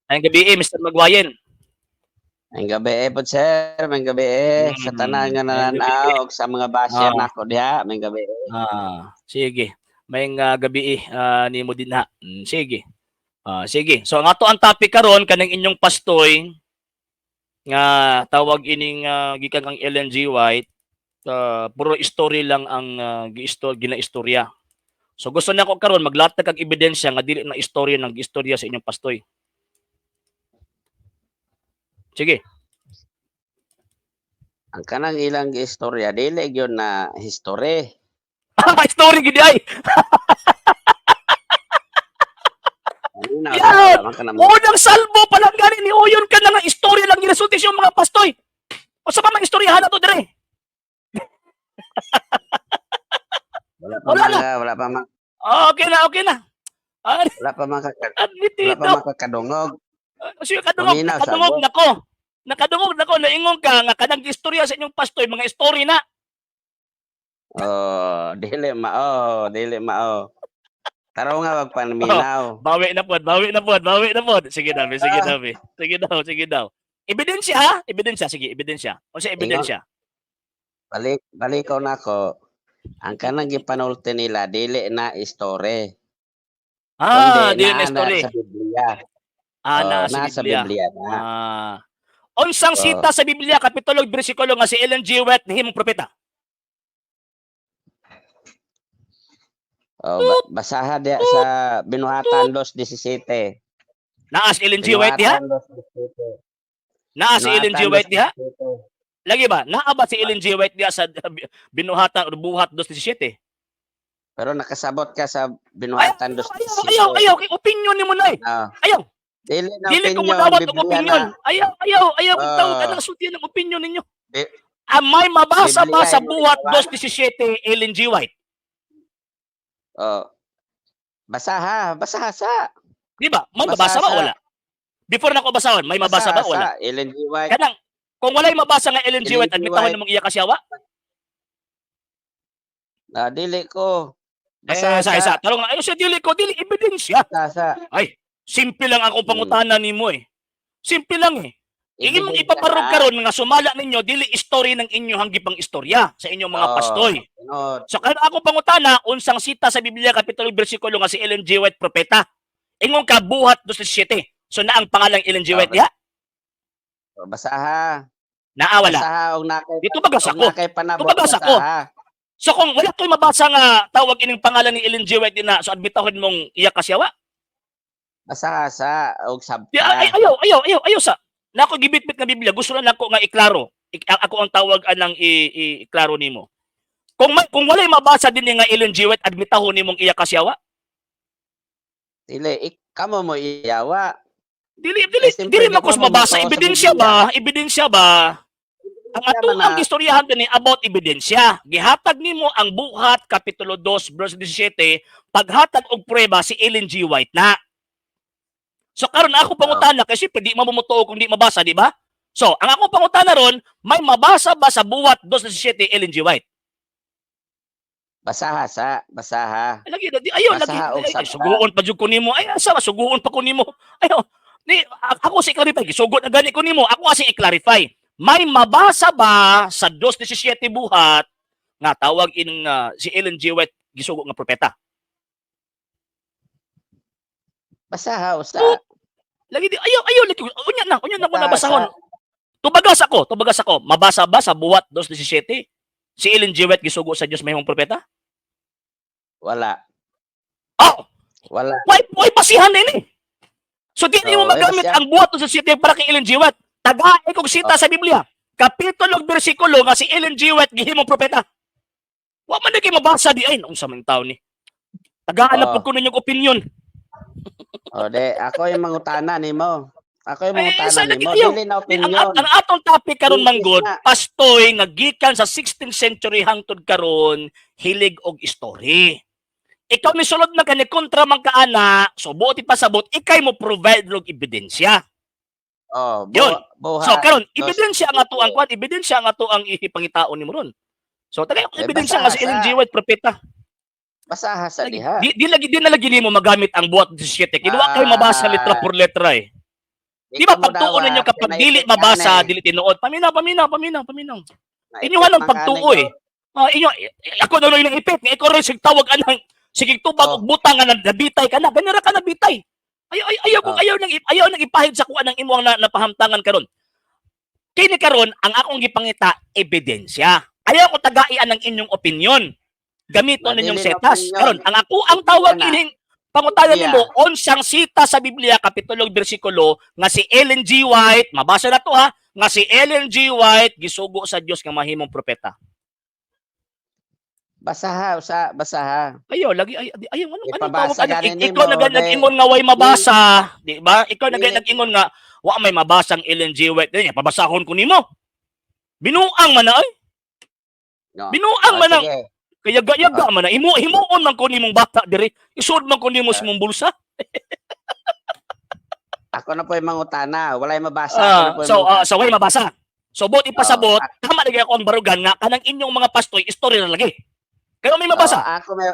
Maayong gabi eh, Mr. Magwayen. Maayong gabi eh pod, sir, maayong gabi eh sa tanan nga Maayong gabi. nananaw ug sa mga basher nako diha, maayong gabi eh. Ah, sige. Maayong gabi eh, nimo din ha. Sige. Sige. So ang ato ang topic karon, kaning inyong pastoy nga tawag ining gikan kang Ellen G. White, puro story lang ang ginaistorya. So gusto nako karon maglatag kag ebidensya nga dili na istorya ng istorya sa inyong pastoy. Sige. Ang kanang ilang giistorya dili gyud na history. Story gid ay. Kanina, Yan! wala man ka na Unang salbo pa lang gani ni Uyon ka na nga istorya lang giresulti sa mga pastoy. O sa pa man istoryahan na to dire? Wala pa Wala man na. Wala pa man Okay na, okay na. Wala pa man wala pa Admitido. makakadungog. Sige, kadungog, Paminaw, nakadungog sabot. nako. Nakadungog nako, naingon ka nga kanang istorya sa inyong pastoy, mga story na. Oh, dili mao, dili mao. Taraw nga wag panminaw. Oh, bawi na pod, bawi na pod, bawi na pod. Sige daw, sige daw. Sige daw, sige daw. Ebidensya ha? Ebidensya, sige, ebidensya. Unsa ebidensya? Balik balikaw nako. Ang kanang gipanulti nila dili na story. Ah, Kundi dili na naa na story. sa Biblia. Ah, Oh, naa sa naa sa Biblia. Biblia na. Ah. Unsang Oh. sita sa Biblia, kapitulo ug bersikulo nga si Ellen G. White nahimong propeta? Oh, basaha diha sa Binuhatan 2:17. Naa si Ellen G. White diha? Binuhatan 2:17. Naa si Ellen G. Binuhatan White diha? 2:17. Lagi ba? Naa ba si Ellen G. White diha sa Binuhatan o Buhat 2:17? Pero nakasabot ka sa Ayaw, Binuhatan ayaw, 2:17. ayaw, ayaw, kay opinion nimo na eh. Ayaw. Dili na Dili ko opinion, mudawat og Biblia opinion. na. Ayaw, ayaw, ayaw kung tawag anang sultian ng opinion ninyo. May mabasa ba Biblia sa ay Buhat ginawa. 2:17 Ellen G. White? Oh. Basaha, basaha sa. Di ba? May mabasa Basaha ba sa. wala? Before na ko basahon, may mabasa ba Basaha wala? sa Ellen G. White. Kanang kung walay mabasa nga Ellen G. Ellen White, G. admitahon White. namong iya kasiyawa? Ah, dili ko. Eh, Basaha sa sa. isa. Tarong nga, ayo sa dili ko, dili ebidensya. Basaha sa. Ay, simple lang akong pangutana nimo eh. Simple lang eh. Igi mong Ebidensya ipaparog na. karon nga sumala ninyo dili istorya ng inyo gipang istorya sa inyong mga Oo. pastoy. Tinuod. So karon ako pangutana unsang sita sa Biblia, kapitulo, bersikulo nga si Ellen G. White propeta. Ingon ka Buhat 2:17. So na ang pangalang Ellen G. White diha? Oh, basaha. Naa wala. Basaha og nakay Dito bagas og ako. nakay panabot. Tubagas ako. Basaha. So kung wala ko'y mabasa nga tawag ining pangalan ni Ellen G. White din na, so admitahon mong iya kasiyawa? Basaha sa og Di, ay, sabta. ayaw, ayaw, ayaw, ayaw sa. Nako gibitbit nga Biblia, gusto na nako nga iklaro. Ako ang tawag anang iklaro nimo. Kung walay mabasa din nga Ellen G. White, admitahon nimong iya kasiyawa? Dili kamo mo iyawa. Dili dili Eh, siyempre, dili di makos pa mo mabasa motoo sa ebidensya Biblia. ba? Ebidensya ba? Ang Ebidensya ato man ang na. istoryahan dinhi about ebidensya. Gihatag nimo ang Buhat kapitulo 2 verse 17, paghatag og prueba si Ellen G. White na. So karon ako pangutana kasi di man mo motuo kung di mabasa, di ba? So, ang akong pangutana ron, may mabasa ba sa Buhat 2:17 Ellen G. White? Basaha sa, basaha. Ay, lagi di ayo lagi. Basaha og Ay, ay, sabta. suguon pa jud ko nimo. Ay, asa ba suguon pa ko nimo? Ayo, ni ako si clarify, gisugot na gani ko nimo. Ako kasi i-clarify. May mabasa ba sa 2:17 Buhat nga tawag in si Ellen G. White gisugo nga propeta? Basaha usa. Oh, lagi di ayo ayo lagi unya na ko Basaha nabasahon. sa. Tubagas ako, tubagas ako. Mabasa ba sa Buhat 2:17 si Ellen G. White gisugo sa Dios mahimong propeta? Wala. Oh, Wala. why basihan ini? So di mo Oo, way magamit basihan. ang Buhat 2:17 para kay Ellen G. White. Tagae kog sita sa Biblia. Kapitulo ug bersikulo nga si Ellen G. White gihimong propeta. Wa man na kay mabasa di ay unsa man taon ni. Tagaan na Oo. pud ko ninyong opinion. O de, ako yung mangutana nimo. Ako yung Ay, mangutana sa lagi nimo. ayaw. Dili na Di, opinion. ang atong topic karon Dili manggod, na. pastoy nga gikan sa 16th century hangtod karon hilig og story. Ikaw ni sulod man kani kontra man kaana, so buot ipasabot ikay mo provide og ebidensya. Oh, Yun. buhat. So karon ebidensya ang ato ang kwan, ebidensya ang ato ang ipangitaon nimo ron. So tagay Eh, ebidensya nga si basta Ellen G. White propeta. Basaha sa Lagi, diha. di lagi di na lagi nimo magamit ang Buhat 17. Kinuha kay mabasa letra por letra eh. Di ba pagtuo ninyo kapag dili mabasa, dili tinuod? Paminaw, paminaw, paminaw, paminaw. Inyo ang pagtuo eh. Ah, inyo ako na lang ipit, nga ikaw rin sig tawag anang sige tubag Oh. og butang nga nabitay ka na, ganira ka nabitay. Ayaw ay, ayaw kong ayaw nang ipahid sa kuan ang imong na, napahamtangan karon. Kini karon ang akong gipangita ebidensya. Ayaw ko tagaian ang inyong opinion. Gamiton Madili ninyong na setas. opinion. Karon ang ako ang tawag Biblia na. ining pangutana Biblia. nimo unsang sita sa Biblia kapitulo ug bersikulo nga si Ellen G. White, mabasa na to ha, nga si Ellen G. White gisugo sa Dios nga mahimong propeta. Basaha, usa, basaha. Ayo lagi ay ayaw ano ano tawag Ipabasa ano gani ikaw nimo, na nag-ingon nga way mabasa, di ba? Ikaw na nag-ingon nga wa may mabasa ang Ellen G. White niya, pabasahon ko nimo. Binuang man na ay, No. binuang Oh, man ang sige. kaya yaga man na imo himuon man ko nimong bata diri. Isod man ko nimo sa imong bulsa. Ako na po'y mangutana, walay mabasa. Ako Ah, na po'y so mangutana. so way mabasa. So bot ipasabot, Oh, tama lagi ako ang barugan nga kanang inyong mga pastoy istorya na lagi. Kayo may mabasa. Oh, ako may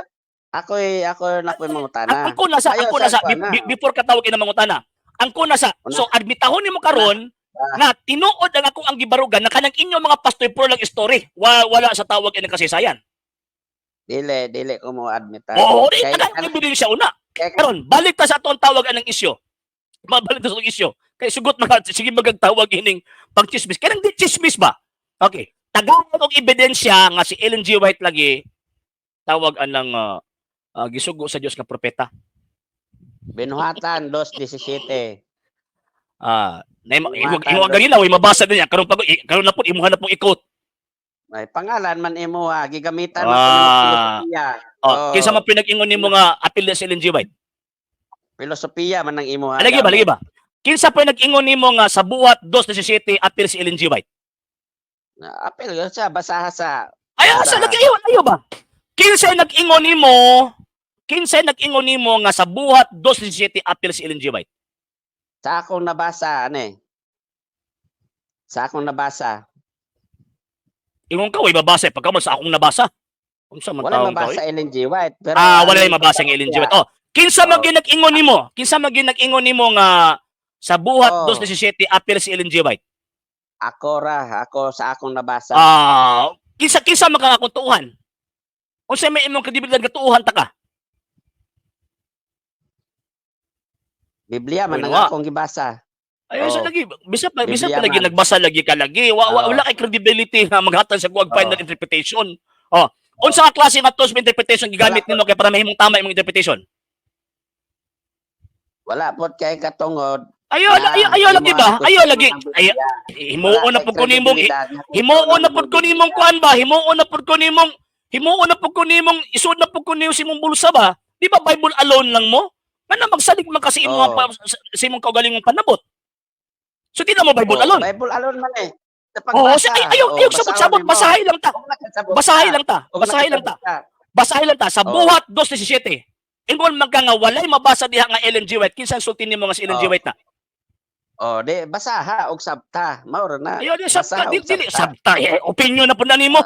ako ako na po'y mangutana. Ang kuna sa, ang Ayaw, kuna sa, sa kuwan na. before ka tawag ina mangutana. Ang kuna sa, Una. so admitahon nimo karon Ah. na tinuod ang akong ang gibarugan na kanang inyong mga pastoy puro lang story. Wala sa tawag ini kasaysayan. Dili, dili ko mo admit. Oo, di Kay- tagang ebidensya una. kay- Karon, balik ta sa atong tawag anang isyo. Mabalik ta sa atong isyo. Kay sugot mga sige magagtawag ining pagchismis. Kanang di chismis ba? Okay. Tagaan og ebidensya nga si Ellen G. White lagi tawag anang gisugo sa Dios nga propeta. Binuhatan 2:17. Ah, na Binuhatan imo ganina way mabasa din niya karon pag karon na pud imuha na pong ikot. May pangalan man imo ha, gigamitan man Ah. kuno filosofiya. Oh, Oh. kinsa man pinag-ingon nimo nga apil na si Ellen G. White? Filosofiya man ang imo ha. Ah, lagi ba, lagi ba? Kinsa pa nag-ingon nimo nga sa buhat 2:17 apil si Ellen G. White? Apil yun siya, basaha sa Ay, asa Basa. lagi ayo, ayo ba? Kinsa nag-ingon nimo? Kinsa nag-ingon nimo nga sa buhat 2:17 apil si Ellen G. White? Sa akong nabasa ano eh. Sa akong nabasa. Ingon ka way mabasa eh, pagka man sa akong nabasa. Unsa man Wala taong ka? mabasa Oy? Ellen G. White. Pero Ah, wala ang- mabasa ang Ellen G. White. Oh, kinsa man Oh. nag-ingon nimo? Kinsa man nag-ingon nimo nga sa buhat Oh. 2:17 apil si Ellen G. White? Ako ra, ako sa akong nabasa. Ah, kinsa kinsa man ka akong tuuhan? Unsa may imong kredibilidad nga tuuhan ta ka? Biblia man Uy, ang wa. akong gibasa. Ayun sa Oo. lagi, bisa pa Biblia lagi man. nagbasa lagi ka lagi. Wa, Oo. wala kay credibility nga maghatag sa kuwag final Oo. interpretation. Oh, unsa ka klase nga tools of interpretation gigamit nimo kay para mahimong tama imong interpretation? Wala pod kay katungod. Ayo, na ayo, ayo lagi imo ba? ang Ayo lagi. ang Ay, Biblia. himuon Wala na kay pud ko nimong kredibilidad nga himuon na ang pud ko Biblia. nimong kuan ba? Himuon na pud ko nimong himuon na pud ko nimong isod na pud ko nimong sa imong bulsa ba? Di ba Bible alone lang mo? Ngano magsalig man kasi imo Oo. pa, sa imong kaugalingong panabot. So di na mo Bible Oh, alone. Bible alone man eh. Sa Oo, pagbasa. ay, ayaw, Oh, ayaw, basahon sabot-sabot, nimo. basahin lang ta. Huwag nakasabot Basahin ka. lang ta. Huwag Basahin lang ta. nakasabot ka. Basahin lang ta. Sa Oo. buhat 2:17. Ingon man ka nga walay mabasa diha nga Ellen G. White. Kinsa ang sulti nimo nga si Ellen G. Oo. White na? Oh, di basaha og sabta. Mao ra na. Ayaw di sabta, Basaha di og dili sabta. sabta. Eh, opinion na pud na nimo.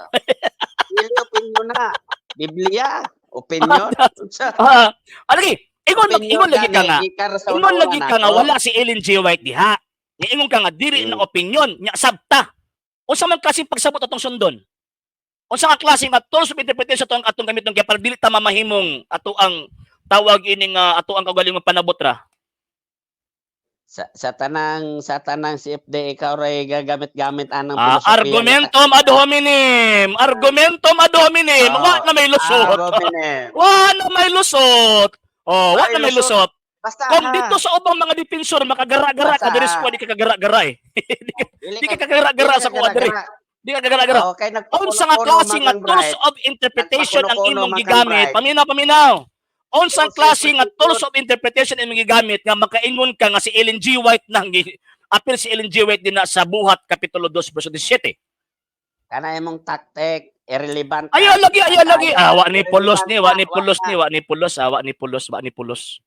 Dili opinion na. Biblia, opinion. Unsa? Ah, lagi. Ingon Opinion ingon lagi ka gani, nga. gikan ra sa Ingon una-una lagi ka nga nako. wala si Ellen G. White diha. Nga ingon ka nga diri na opinion, nya sabta. Unsa man klaseng pagsabot atong sundon? Unsa ka klase nga tools of interpretation atong atong gamiton kay para dili ta mamahimong ato ang tawag ini nga ato ang kaugalingong panabot ra? Sa tanang CFD ikaw ray gagamit-gamit anang Ah, filosofiya. argumentum ad hominem. Argumentum ad hominem. Oo. Wa na may lusot. Hominem. Wa na may lusot. Oh, wa Ay, na may lusot. lusot. Basta Kung ha, dito sa ubang mga defensor makagara-gara ka Basta, diri ha. sa kuha, di ka kagara-gara eh. Dili Di ka kagara-gara dili sa kuha diri. kagara-gara. Di ka kagara-gara. Oo, kay Unsa nga nagpakuno-kuno klase man nga kang tools bright. of interpretation ang Nagpakuno-kuno imong man kang gigamit? bright. Paminaw, paminaw. Unsa Tools of klase nga tools interpretation. of interpretation imong gigamit nga makaingon ka nga si Ellen G. White nang apil si Ellen G. White din na sa buhat kapitulo 2 verso 17. Kana imong tactic irrelevant. Ayaw lagi, ayaw lagi. Ah, wa ni pulos ni, wa ni Irrelevant pulos ka, ni, wa ni pulos, ah, wa ni pulos, wa ni pulos.